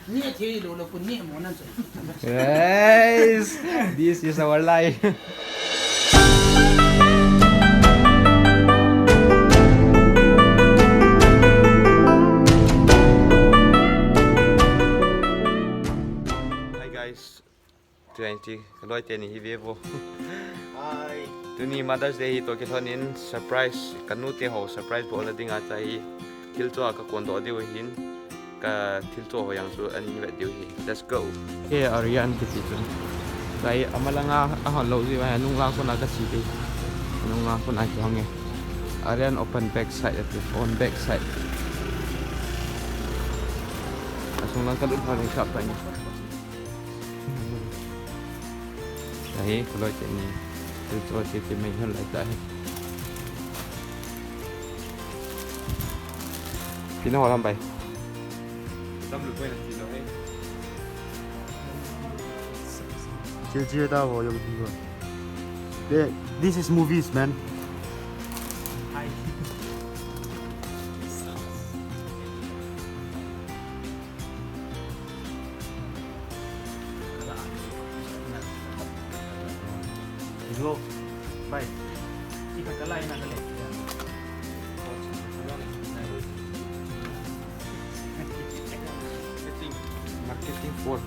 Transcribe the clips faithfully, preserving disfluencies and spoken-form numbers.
Ni thei lo lo kun ni mo nan chu. Yes, this is our life. Hi guys. Twenty, kaloi teni hi vevo. Hi. Tuni Mother's Day hi toh kilhonin surprise, kanu te ho surprise bol na dinga tahi. Thil choh a kakondoh diu hin, kathil choh ho jong chu ahin vet diu hi. Let's go. He Aryan kiti chu. Tahi amalanga ahon lou jiu a, nunglang kona kache ding. Nunglang kona kihong e. Aryan open back side ati, phone back side. Asung lang kalut ho ni kap tahi. Ahi, kaloi teni. Thil choh a che che mai hon lai tahi. Pina ho lam bai. Lam lu bai na pina he. Chill chill ta ho jong pina. This is movies, man. Hi. Bro, bye. Ika kala ina kale. Marketing, marketing for.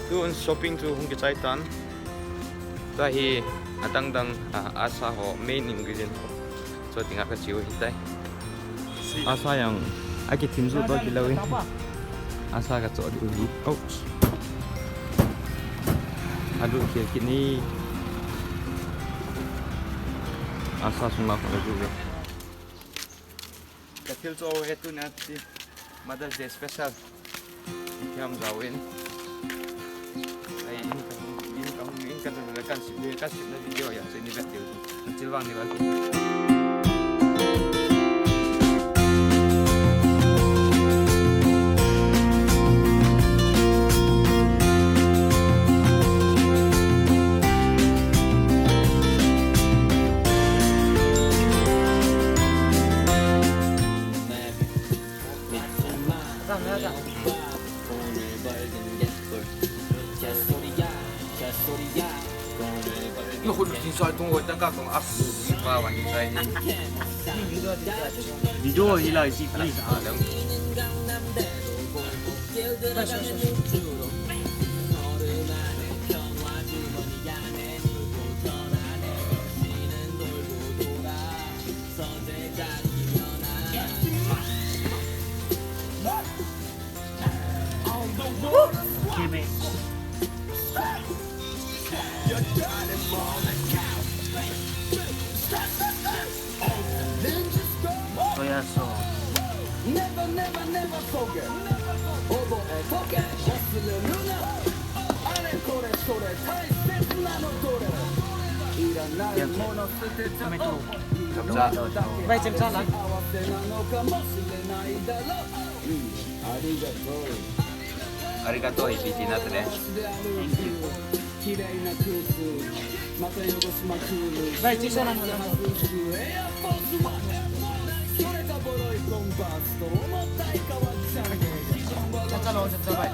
Tun shopping chu hung kichai tan. Tua hi adang dang, ah, asa ho main ingredient ho. Choh dinga kache u hitai. Asa jong akithim ju toh kilou in. Asa kachoh diu hi. Ouch. Alut khel kit ni. Asa sung la kho la ju ve. Kathil choh u hi tuni a ti Mother's Day special. Ipi ham jao in. Ai, in ka hung, in ka hung, in ka hung, kan sip, kan sip na video jong chu ni vet diu. Chil vang ni vet diu. Video hi lai chi, please, ah. Soya sauce. Never, never, never forget. Oboe toke, 忘れるな。あれこれそれ大切なのどれ。いらないもの捨てちゃおう。 Chemcha. Bai, chemcha la. Arigato hi ipi tina tale. Thank you. Bai, chemcha la. Chemcha la, chemcha bai.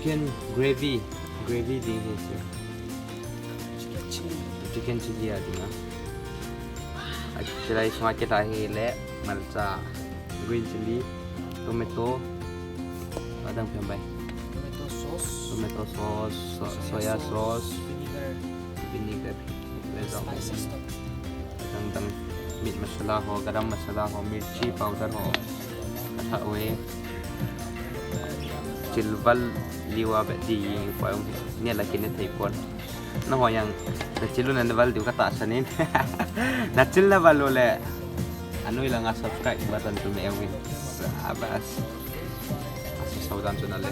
Chicken gravy, gravy ding hi chu. Chicken chilli. Chicken chilli a ding a. A chilli sunga kila hi le malcha, green chilli, tomato, adang phem bai. Tomato sauce. Tomato sauce, so- soya sauce, vinegar. Vinegar. Spices stock. Dang dang, meat masala ho, garam masala ho, mirchi powder ho. Atha oi. Chilval liwa be di pa um ne la kine thei pon. Na ho yang, na chilu na val diu ka tahsan in. Na chil na val le. Anoi langa subscribe button chu me ewin. Sabas. Asa saudan chu na le.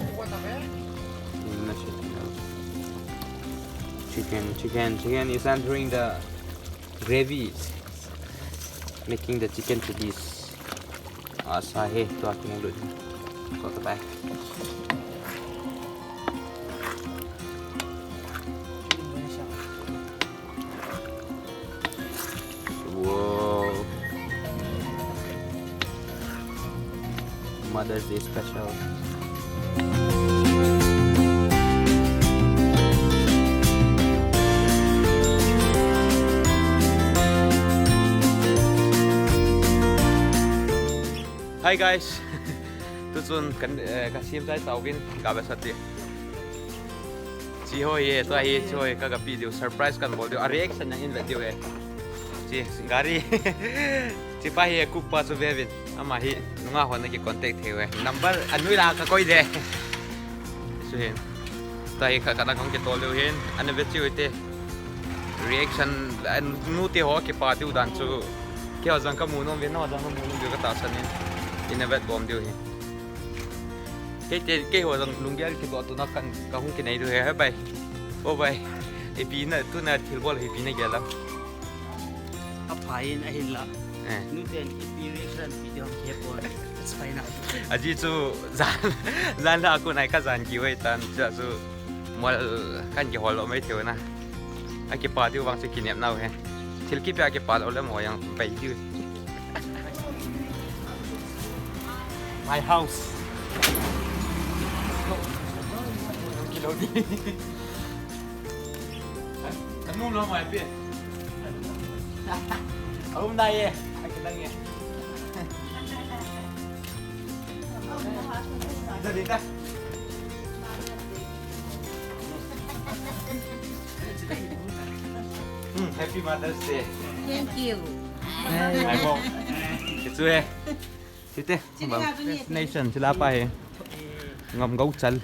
Chicken, chicken, chicken is entering the gravy, making the chicken to this. Asa he, tua kine lut. Ko ta bai. Wow. Mother's Day special. Hi guys. Tuchun kan, eh, ka sim chai tau vin ka ba sati. Chi ho ye, tua hi chi ho ye, ka ga pi diu, surprise kan bol diu. A reaction yang in ve diu e. Chi gari. Chi pa hi cook pa chu ve vin. Ama hi nunga hon na ki contact thei ve. Number anoi la ka koi de. Chu hin. Tua hi ka ka na kong ki tol diu hin. Ana ve chi u te. Reaction, eh, nu te ho ki pa diu dan chu. Kei ho jang ka mu nom ve, na ho jang ka mu nom diu ka tahsan in. Ina vet bom diu hi. Kei te, kei ho jang lunggel kidoh tuna kan, ka hung kinei diu he, he bai. O bai. Ipi na, tuna thilbol hi ipi na gel a. Apha in ahin la. Eh. Nu ten ipi reaction ipi diu hung kihepon. It's fine now. Aji chu jan, jan la kun ai ka jan ki wei tan, chu chu mol kan kihol lo mai theu na. A kipa diu vang chu kinep nau he. Thil kipe a kipa lo le mo yang bai diu. My house. Kilo di. Kanu lo mai pe. Aum dai ye. Ai, kidang ye. Ida, ida. Hmm, happy Mother's Day. Thank you. Ai mo. Kichu eh. Site. Site. Nation, sila pa he. Ngam gau chal.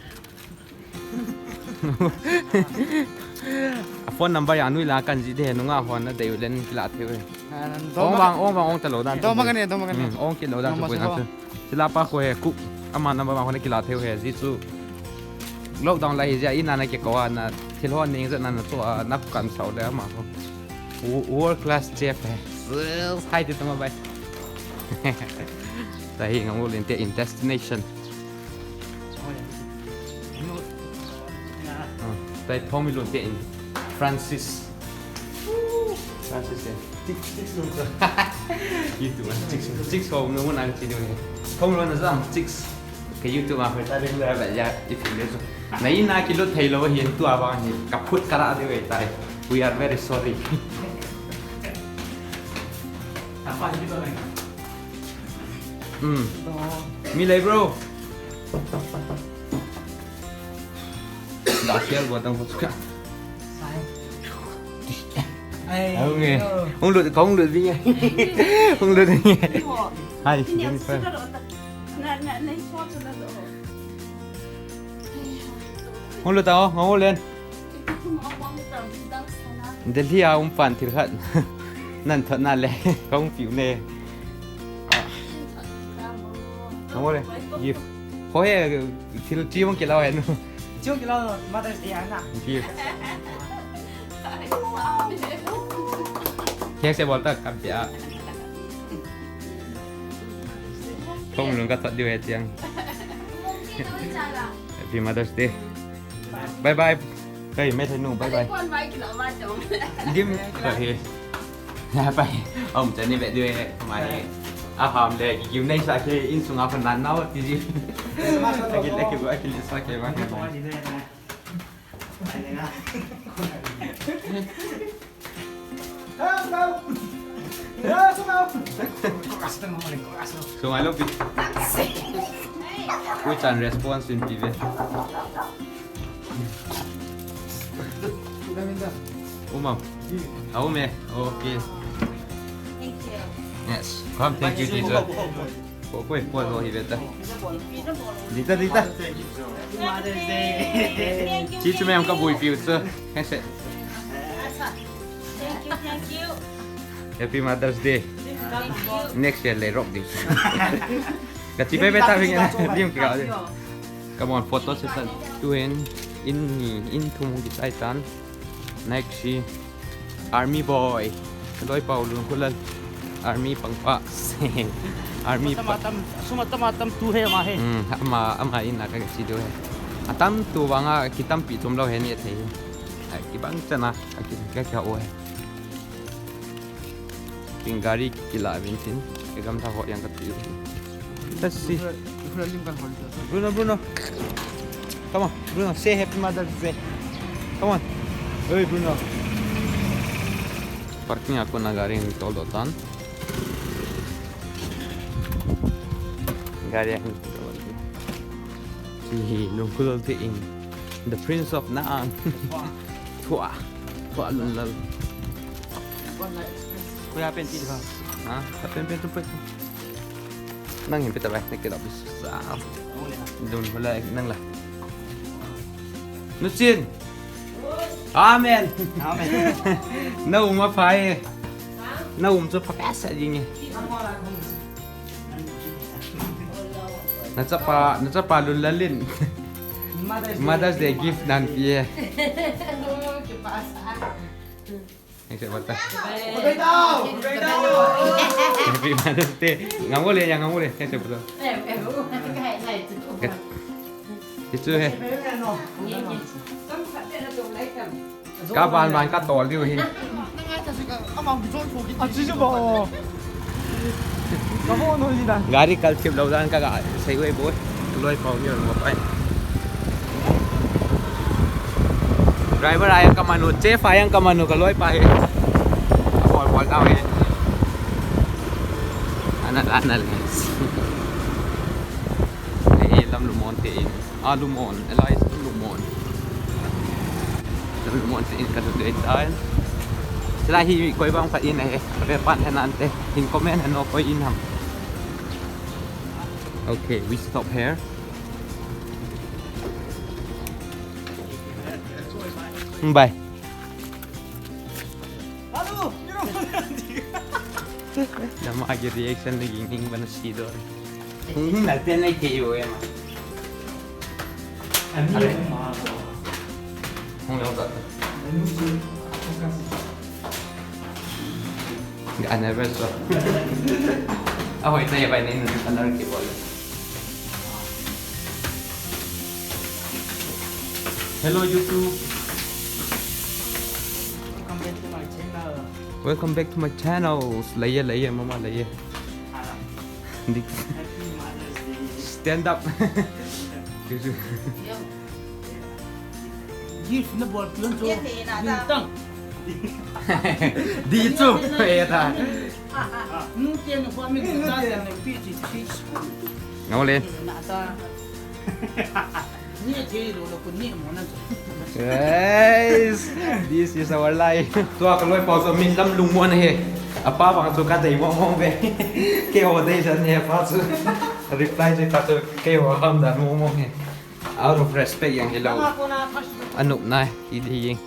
A phone number ya nui la kan ji de nunga hon na dei u len kila theu e. Ah, ong vang, ong vang, ong ta lo dan. Dong ma kan e, dong ma kan e. Hmm, ong kilo dan. Dong ma chu. Sila pa ko he cook. Ama number ma hon kila theu he ji chu. Lockdown la hi ja ina na ke ko na thil hon ning ja na na to na kan sau le ama ko. Wo-, world class chef he. Hai te tama bai. Ta hi ngam len te in destination. Ah, tai Tommy lun te in Francis. Francis eh. Chicks, chicks lun te. YouTube ah, chicks, chicks ho nung na chi ni. Tommy lun na jam chicks. Ka YouTube ah, ta regular ba ya, if you listen. Na ina kilo thei lo hin tua ba ni. Ka phut ka ra de wei tai. We are very sorry. Apa ni to. Hmm. Mi lei bro. Da sial buat ang ko suka. Ai. Ai. Hung lut, hung lut bing. Hung lut bing. Hai. Na, na, na, hung lut tao, hung lut. Delhi a um pan thil khat. Nan thot na le, kong piu ne. Kong le, gift. Ho he, thil chi mong kilau he nu. Chi mong kilau Mother's Day ana. Gift. Kek se bol ta kap dia. Kong lung ka thot diu he tiang. Happy Mother's Day. Bye bye. Kai, mai thai nu, bye bye. Kon mai kilo ma chong. Dim, kai. Ya, bye. Om chani be due, mai. Aham le, kikim nei sa ke, insunga phanan nau, ti ji. Akil, akil, akil sa ke, ba ke, ba. So, I love it. Which and response in P V. Uma. Aume. Okay. Thank you. Yes. Come, thank you, teacher. Poi, poi, poi, hi beta. Dita, dita. Thank you. Chi chu mem ka bui piu chu. Thank you. Thank you, thank you. Happy Mother's Day. Thank you. Next year le rock this. Ka chi pe pe ta bing na. Lim ki ka. Come on, photo session. Tu in, in ni, in thum ki tai tan. Next si Army boy. Loi pau lun kulal. Army pangpa. Army pa. Suma tama tam tu he ma he. Hmm, ama, ama in na ka si do he. Atam tu banga kitam pi tum lo he ni thei. Ai, kibang chana, aki, ka ka o he. King gari kila vin tin. Ke gam tha ho yang ka ti. Let's see. Bruno, Bruno. Come on, Bruno, say happy Mother's Day. Come on. Hey, Bruno. Parking a kon a gari ni tol do tan. Gari a ni tol do tan. Hi, lungkul te in. The Prince of Naang. Thua. Thua lun lal. Kuya pen ti ha. Ha? Pen pen tu pen. Nang hin peta bai, nang kila bis. Sa. Dun hula nang la. Nuchin. Amen. Amen. Na um a phai. Na um chu pha pa sa ding e. Na chapa, na chapa lun lalin. Mother's Day gift nan pi e. Thanks, Eva. Happy Mother's Day. Ngam ko le, ya ngam ko le. Thanks, Eva. Hichu he. Ka ban ban ka tol diu hi. A chi chu ba o. Ka bo no ji da. Gari kal thip lo dan ka ga sei wei boi. Loi pau ni mo pai. Driver a yang ka manu, chef a yang ka manu, ka loi pa hi. Pol pol tau hi. Ana, ana le. Ei, lam lu mon te in. A, Lumon, Elias Lumon. Lumon te in ka lut dei tai. Sila hi koi bang khat in ahi. Ka ve pan he nante. Hin comment he no koi in ham. Okay, we stop here. Bye. Hello, you know. Nama agi reaction lagi ning bana sidor. Hung hung na ten ai ke yo ema. Hung yong ta. Ga nervous so. Ahoi ta ya bai nei nun anar ke bol. Hello YouTube. Welcome back to my channel. Laiye, laiye, mama, laiye. Stand up. Gift na bol pion chu. Di tang. Di chu. Eh, ta. Nu te nu pa mi ta te ne pi chi chi. Ngau le. Na ta. Ni te lo lo ku ni mo na chu. Guys, this is our life. Tua ka loi pau chu min lam lung mo na he. Apa bang chu ka dei mo mo ve. Ke ho dei jan he pa chu. Reply chu ta chu ke ho ham da mo mo he. Out of respect yang hello. Anuk nai, idi ying.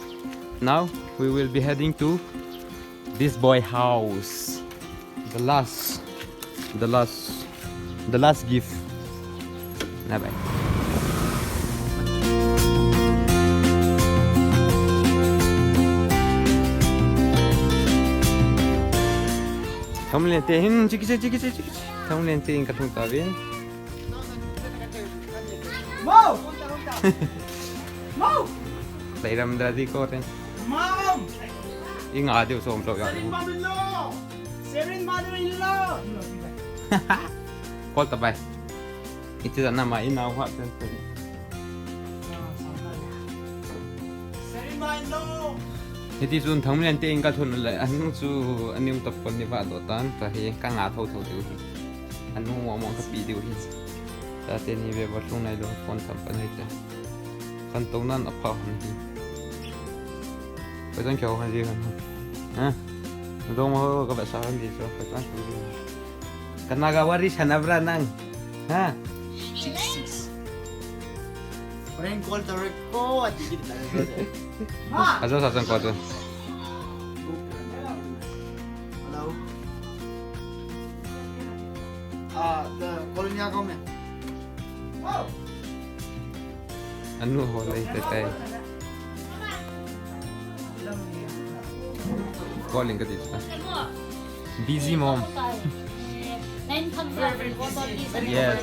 Now we will be heading to this boy house. The last, the last, the last gift. Bye bye. Thamlen te hin chiki chiki chiki chiki. Thamlen te in ka thung ta vin. Mo! Mo! Leiram da di ko ten. Mom! Inga diu som to ya. Serin mother-in-law! Serin mother-in-law! Call ta bai. Iti da nama inau ha ten ten. Hiti chun Thangminlen te in kalhun le, anu chu anim tapon ni vah doh tan, ta hi kanga thotho diu hi. Anu mo mo kapi diu hi. Tate ni ve va lhung nailou phone tam pan hita. Khantou nan apha hon hi. Koi tan kyo han ji han. Ha? Dong mo ka ba sa han ji so koi tan kyo ji. Ka Naga wari sana bra nang. Ha? Prank call to record. Ajo sa sang call to. Hello. Ah, the Colonia government. Anu ho lei te tai. Calling ka ti ta. Busy mom. Yes,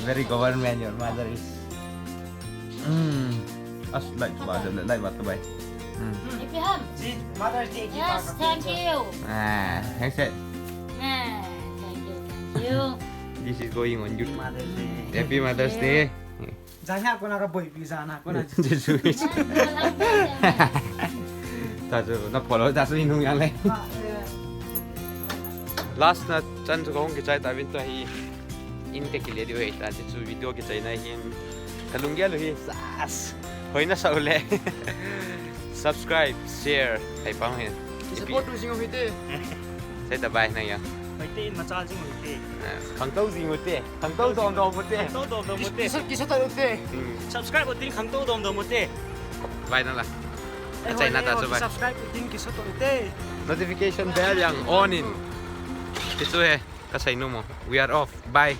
very government your mother is. Mm. As like ba, like ba to bai. Mm. Ipi ham? See, Mother's Day. Yes, thank you. Ah, thanks eh. Ah, thank you, thank you. This is going on YouTube. Mother's Day. Happy Mother's Day. Janya ko na ka boy pi jana ko na. Jesu. Ta chu na follow ta chu inung yang le. Last na chan chu kong kichai ta vin ta hi. In te kile diu hei ta chu video kichai na hin. Kalung gel hi. Sas. Hoina sa ule. Subscribe, share, hai pang hin. Support tu jing hite. Sai ta bai na ya. Maite in macha jing ute. Khangtou jing ute. Khangtou dom dom ute. Khangtou dom dom ute. Kisa kisa ta ute. Subscribe utin khangtou dom dom ute. Bai na la. Achai na ta chu bai. Subscribe utin kisa to ute. Notification bell yang on in. Kisu he. Kasai nu mo. We are off. Bye.